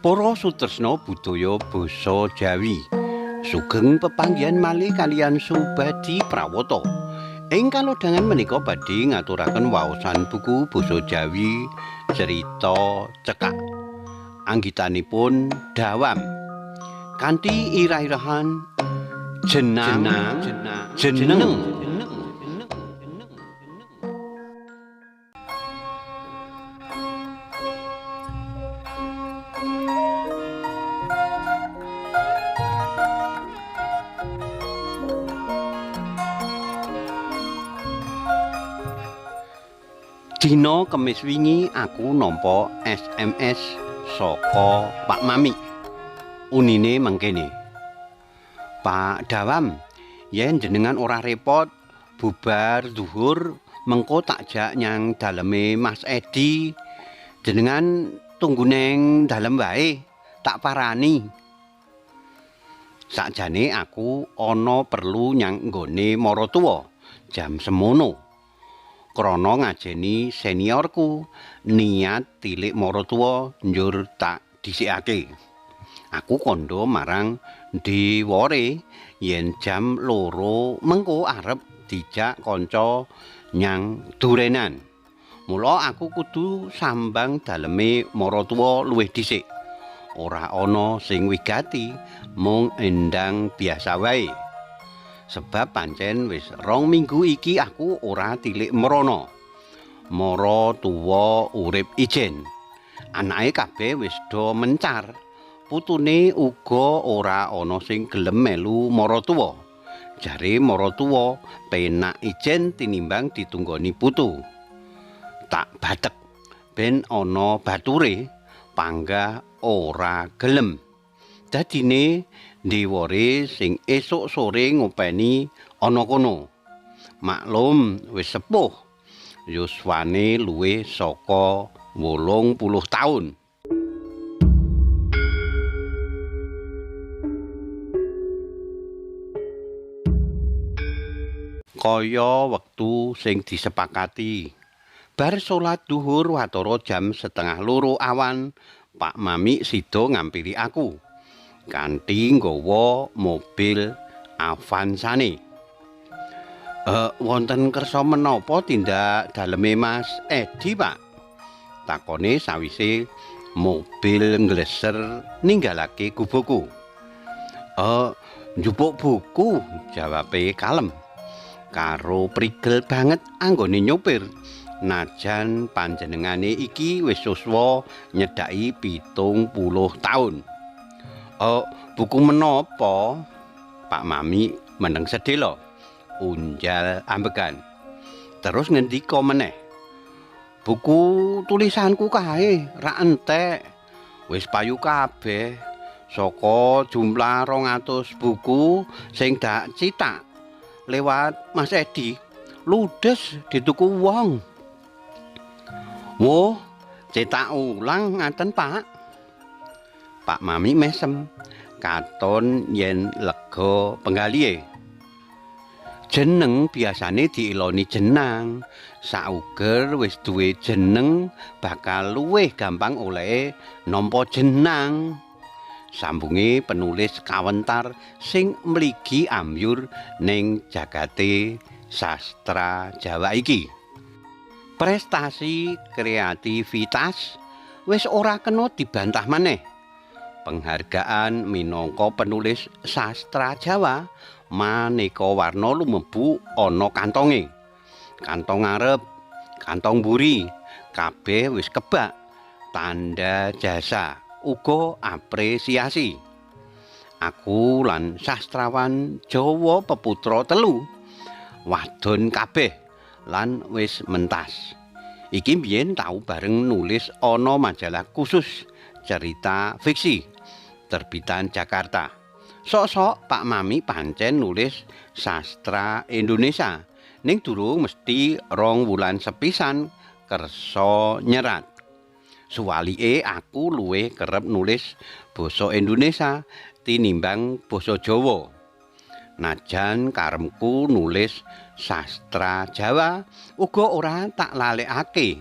Para sutresna budaya basa Jawi, sugeng pepanggihan malih kaliyan Subadi Prawata. Ing kalodhangan menika badhe ngaturaken waosan buku basa Jawi cerita cekak. Anggitanipun Dawam. Kanthi irah-irahan jenang jeneng. Dina Kemis wingi aku nampa SMS saka Pak Mami. Unine mengkene. Pak Dawam, yen jenengan ora repot bubar zuhur mengko tak jak nyang daleme Mas Edi. Jenengan tunggu neng dalem wae, tak parani. Sakjane aku ana perlu nyang nggone maratuwa jam semono. Krana ngajeni seniorku niat tilik maratuwa njur tak dhisikake. Aku kandha marang Dewore yen jam 2 mengko arep dijak kanca nyang durenan. Mula aku kudu sambang daleme maratuwa luwih dhisik. Ora ana sing wigati, mung endang biasa wae. Sebab pancen wis 2 minggu iki aku ora tilik mrana. Mara tuwa urip ijen. Anake kabeh wis do mencar. Putune uga ora ana sing gelem melu maratuwa. Jare maratuwa penak ijen tinimbang ditunggoni putu. Tak batek ben ana bature panggah ora gelem. Dadine Dewore sing esuk sore ngopeni ana kono. Maklum wis sepuh. Yuswane luwih saka 80 taun. Kaya wektu sing disepakati. Bar salat duhur watara jam 1:30 awan, Pak Mami sida ngampiri aku. Kanthi nggawa mobil Avanzane. Wonten kersa menapa tindak daleme Mas Edi, Pak? Takone sawise mobil ngleser ninggalake gubuku. Njupuk buku, jawabe kalem. Karo prigel banget anggone nyopir. Najan panjenengane iki wis suswa nyedhaki 70 taun. Buku menapa? Pak Mami meneng sedhela, unjal ambegan. Terus ngendika meneh. Buku tulisanku kae rak entek. Wis payu kabeh. Saka jumlah 200 buku sing dak cithak lewat Mas Edi, ludes dituku wong. Woh, cetak ulang ngaten, Pak. Pak Mami mesem, katon yen lega penggalihe. Jeneng biasane diiloni jenang. Sauger wis duwe jeneng bakal luwih gampang olehe nampa jenang. Sambunge penulis kawentar sing mligi ambyur ning jagate sastra Jawa iki. Prestasi kreativitas wis ora kena dibantah maneh. Penghargaan minangka penulis sastra Jawa maneka warna lumebu ana kantonge. Kantong ngarep, kantong mburi, kabeh wis kebak tanda jasa uga apresiasi. Aku lan sastrawan Jawa peputra 3 wadon kabeh lan wis mentas. Iki mbiyen tau bareng nulis ana majalah khusus cerita fiksi terbitan Jakarta. Sok-sok Pak Mami pancen nulis sastra Indonesia ning durung mesti 2 wulan sepisan kersa nyerat. Suwalike aku luwih kerep nulis basa Indonesia tinimbang basa Jawa. Najan karemku nulis sastra Jawa uga ora tak lalekake.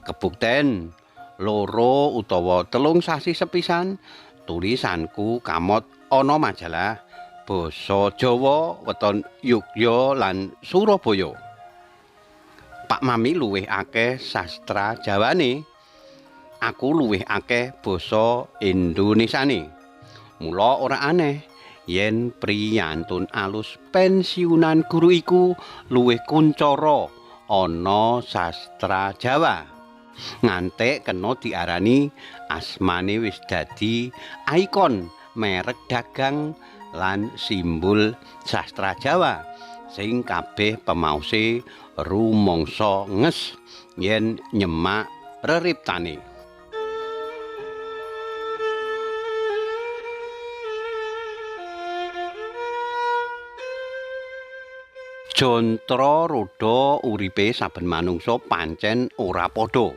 Kebukten Loro utawa 3 sasi sepisan tulisanku kamot ana majalah basa Jawa weton Yogya lan Surabaya. Pak Mami luwih akeh sastra Jawane, aku luwih akeh basa Indonesiane. Mula ora aneh yen priyantun alus pensiunan guru iku luwih kuncara ana sastra Jawa. Ngantek kena diarani asmane wis dadi ikon merek dagang lan simbol sastra Jawa sing kabeh pemaose rumangsa nges yen nyemak reriptane. Jantra roda uripe saben manungsa pancen ora padha.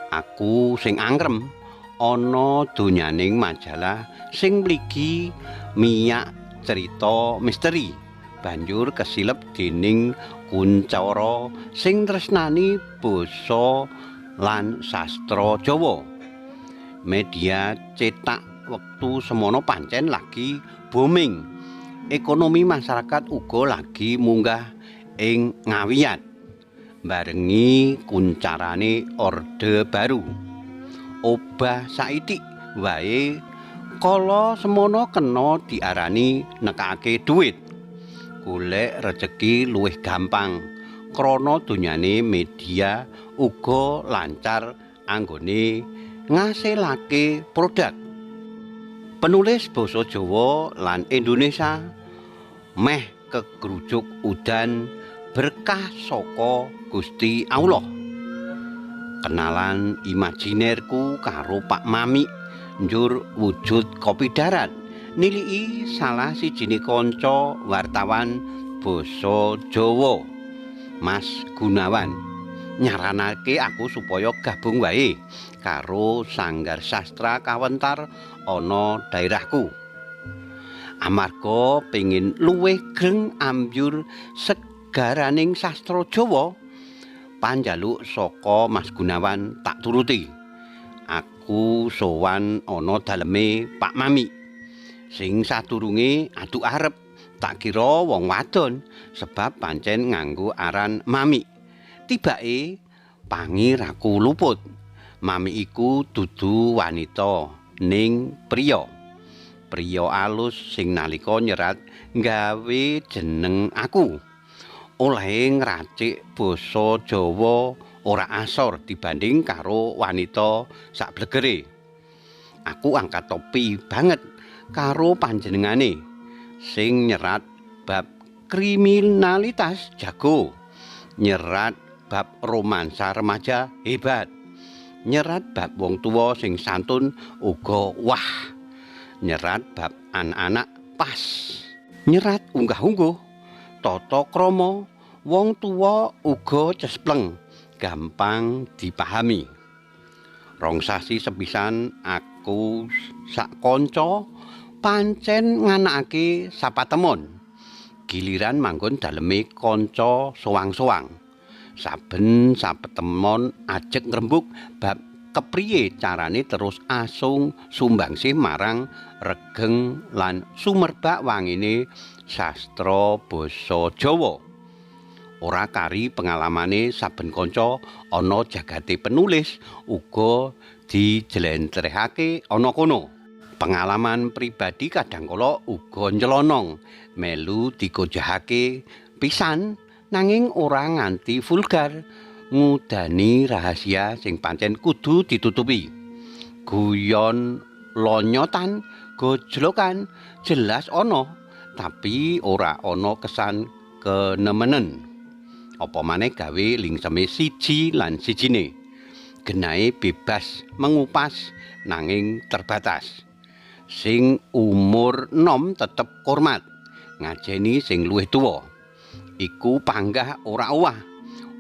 Aku sing angrem ana donyaning majalah sing mligi miyak cerita misteri, banjur kesilep dening kuncara sing tresnani basa lan sastra Jawa. Media cetak wektu semono pancen lagi booming. Ekonomi masyarakat uga lagi munggah ing ngawiyat barengi kuncarane Orde Baru. Obah saithik wae kala semono kena diarani nekake duit. Golek rejeki luwih gampang krana donyane media uga lancar anggone ngasilake produk. Penulis basa Jawa lan Indonesia meh kegrujuk udan berkah saka Gusti Allah. Kenalan imajinerku karo Pak Mami njur wujud kopi darat niliki salah sijine kanca wartawan basa Jawa, Mas Gunawan, nyaranake aku supaya gabung wae karo sanggar sastra kawentar ana daerahku. Amarga pengin luwih greng ambyur segaraning sastra Jawa, panjaluk saka Mas Gunawan tak turuti. Aku sowan ana daleme Pak Mami sing sadurunge aduk arep tak kira wong wadon sebab pancen nganggo aran Mami. Tibake pangiraku luput. Mami iku dudu wanita ning priya. Priya alus sing nalika nyerat gawe jeneng aku. Olehe ngracik basa Jawa ora asor dibanding karo wanita sakblegere. Aku angkat topi banget karo panjenengane sing nyerat bab kriminalitas jago, nyerat bab romansa remaja hebat, nyerat bab wong tuwa sing santun uga wah, nyerat bab anak-anak pas, nyerat unggah-ungguh, tata krama wong tuwa uga cespleng, gampang dipahami. 2 sasi sepisan aku sak kanca pancen nganakake sapatemon. Giliran manggon daleme kanca sowang-sowang. Saben sapetemon ajeg ngrembug bab kepriye carane terus asung sumbangsih marang regeng lan sumerbak wangine sastra basa Jawa. Ora kari pengalamane saben kanca ana jagate penulis uga dijlentrehake ana kono. Pengalaman pribadi kadangkala uga nyelonong melu digojahake pisan nanging ora nganti vulgar ngudani rahasia sing pancen kudu ditutupi. Guyon lonyotan, gojlokan jelas ana, tapi ora ana kesan kenemenen. Apa maneh gawe lingseme siji lan sijine. Genahe bebas mengupas nanging terbatas. Sing umur nom tetep hormat, ngajeni sing luwih tuwa. Iku panggah ora owah,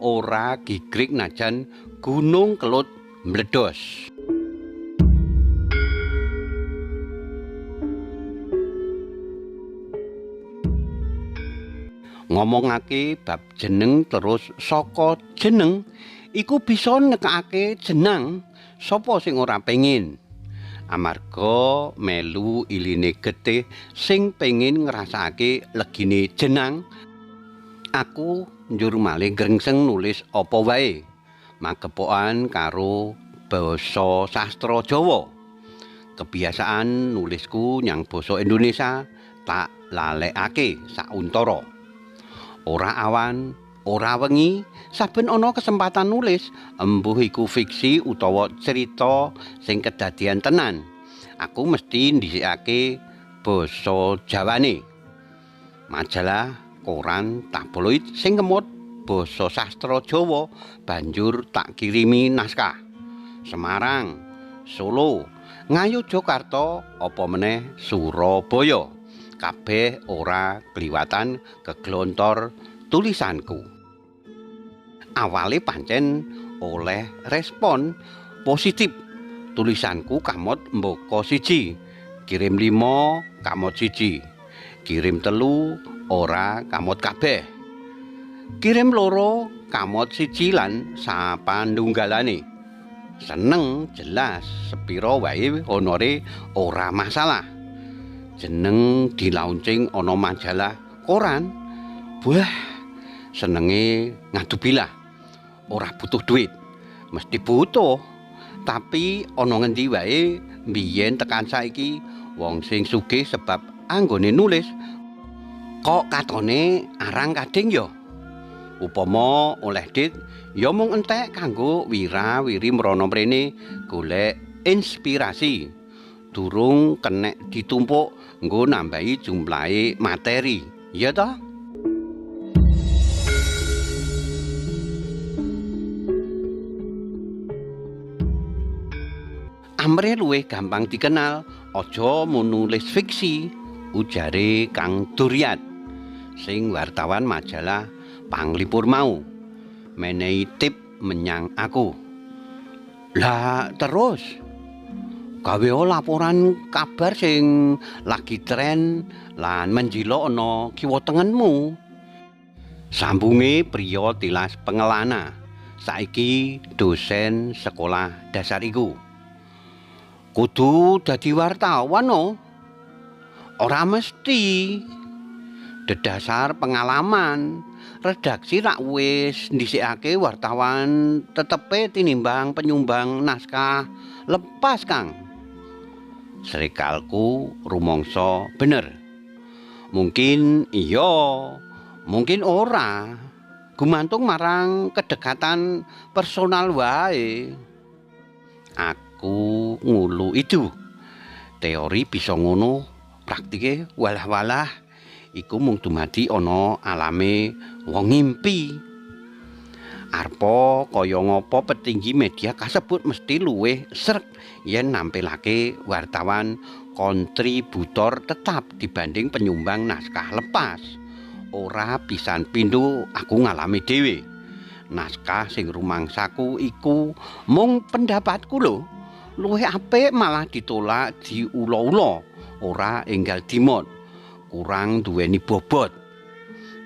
ora gigrik najan gunung kelut mbledos. Ngomongake bab jeneng terus saka jeneng iku bisa nekake jenang Sapa sing ora pengin? Amarga melu iline getih sing pengin ngrasakake legine jenang, aku njur malih grengseng nulis apa wae magepokan karo basa sastra Jawa. Kebiasaan nulisku nyang basa Indonesia tak lalekake sauntara. Ora awan, ora wengi, saben ana kesempatan nulis, embuh iku fiksi utawa cerita sing kedadian tenan, aku mesti ndhisikake basa Jawane. Majalah, koran, tabloid sing ngemot basa sastra Jawa banjur tak kirimi naskah. Semarang, Solo, Ngayogyakarta, apa meneh Surabaya. Kabeh ora kliwatan keglontor tulisanku. Awale pancen oleh respon positif. Tulisanku kamot mbaka siji, kirim 5 kamot siji, kirim 3 ora kamot kabeh, kirim 2 kamot siji lan sapandunggalane. Seneng jelas, sepiro wae honore ora masalah. Jeneng dilauncing ana majalah koran, buah senenge ngadu bilah. Ora butuh duit, mesti butuh. Tapi ana ngendi wae mbiyen tekan saiki wong sing sugih sebab anggone nulis kok katone arang kading ya. Upama oleh dit ya mung entek kanggo wira-wiri mrono mrene golek inspirasi. Durung kenek ditumpuk nggo nambahi jumlahe materi, ya toh? Amrih luwih gampang dikenal, aja mung nulis fiksi, ujare Kang Duryat sing wartawan majalah Panglipur mau menehi tip menyang aku. Lah terus gawe laporan kabar sing lagi tren lan menjilok ana kiwa tengenmu. Sambunge priya tilas pengelana, saiki dosen sekolah dasar iku. Kudu dadi wartawan no? Ora mesti. Dedasar pengalaman, redaksi rak wis ndhisikake wartawan tetepe tinimbang penyumbang naskah lepas, Kang. Srekalku rumangsa bener. Mungkin iya, mungkin ora. Gumantung marang kedekatan personal wae. Aku ngulu itu. Teori bisa ngono, praktike walah-walah. Iku mung dumadi ana alame wong ngimpi. Arpa kaya ngapa petinggi media kasebut mesti luwih sreg yen nampilake wartawan kontributor tetap dibanding penyumbang naskah lepas. Ora pisan pindho aku ngalami dhewe. Naskah sing rumangsaku iku mung pendapatku lho. Luwih apik malah ditolak diula-ula, ora enggal dimot. Kurang duweni bobot.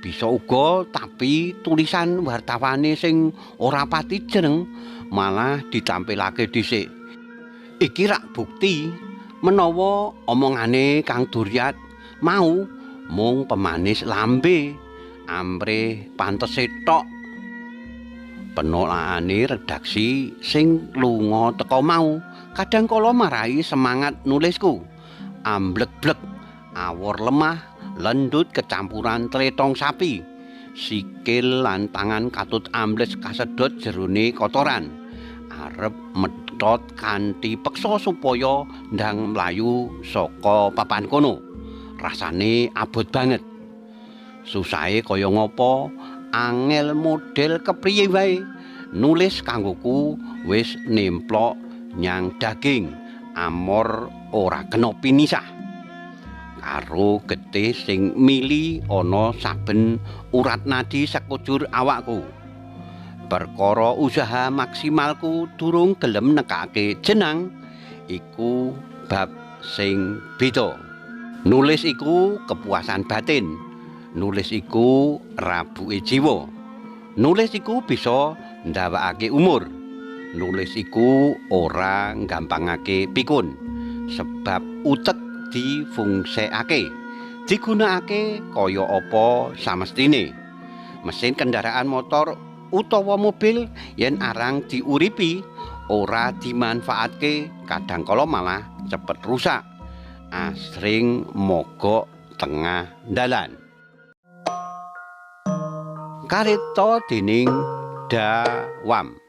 Bisa uga tapi tulisan wartawane sing ora pati jreng malah ditampilake dhisik. Iki rak bukti menawa omongane Kang Duryat mau mung pemanis lambe, amrih pantese tok. Penolakane redaksi sing lunga teka mau kadang kala marai semangat nulisku. Amblek-blek, awor lemah, lendut kecampuran tletong sapi, sikil lan tangan katut ambles kasedot jerone kotoran. Arep metot kanthi peksa supaya ndang mlayu saka papan kono. Rasane abot banget. Susahe kaya ngapa, angel model kepriye wae, nulis kanggoku wis nemplok nyang daging, amor ora kena pinisah. Karo getih sing mili ana saben urat nadi sekujur awakku. Perkara usaha maksimalku durung gelem nekake jenang, iku bab sing beda. Nulis iku kepuasan batin. Nulis iku rabuke jiwa. Nulis iku bisa ndawakake umur. Nulis iku ora nggampangake pikun, sebab utek difungsekake, digunakake kaya apa samestine. Mesin kendaraan motor utawa mobil yen arang diuripi, ora dimanfaatke, kadangkala malah cepet rusak, asring mogok tengah dalan. Karipta dening Dawam.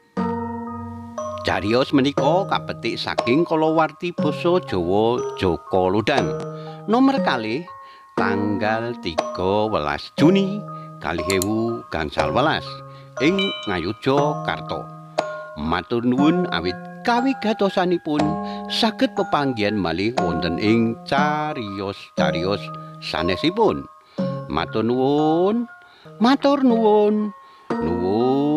Cariyos menika kapetik saking kalawarti basa Jawa Jaka Lodhang nomer 2 tanggal 13 Juni 2018 ing Ngayogyakarta. Matur nuwun awit kawigatosanipun saged pepanggihan malih wonten ing cariyos-cariyos sanesipun. Matur nuwun, matur nuwun, nuwun.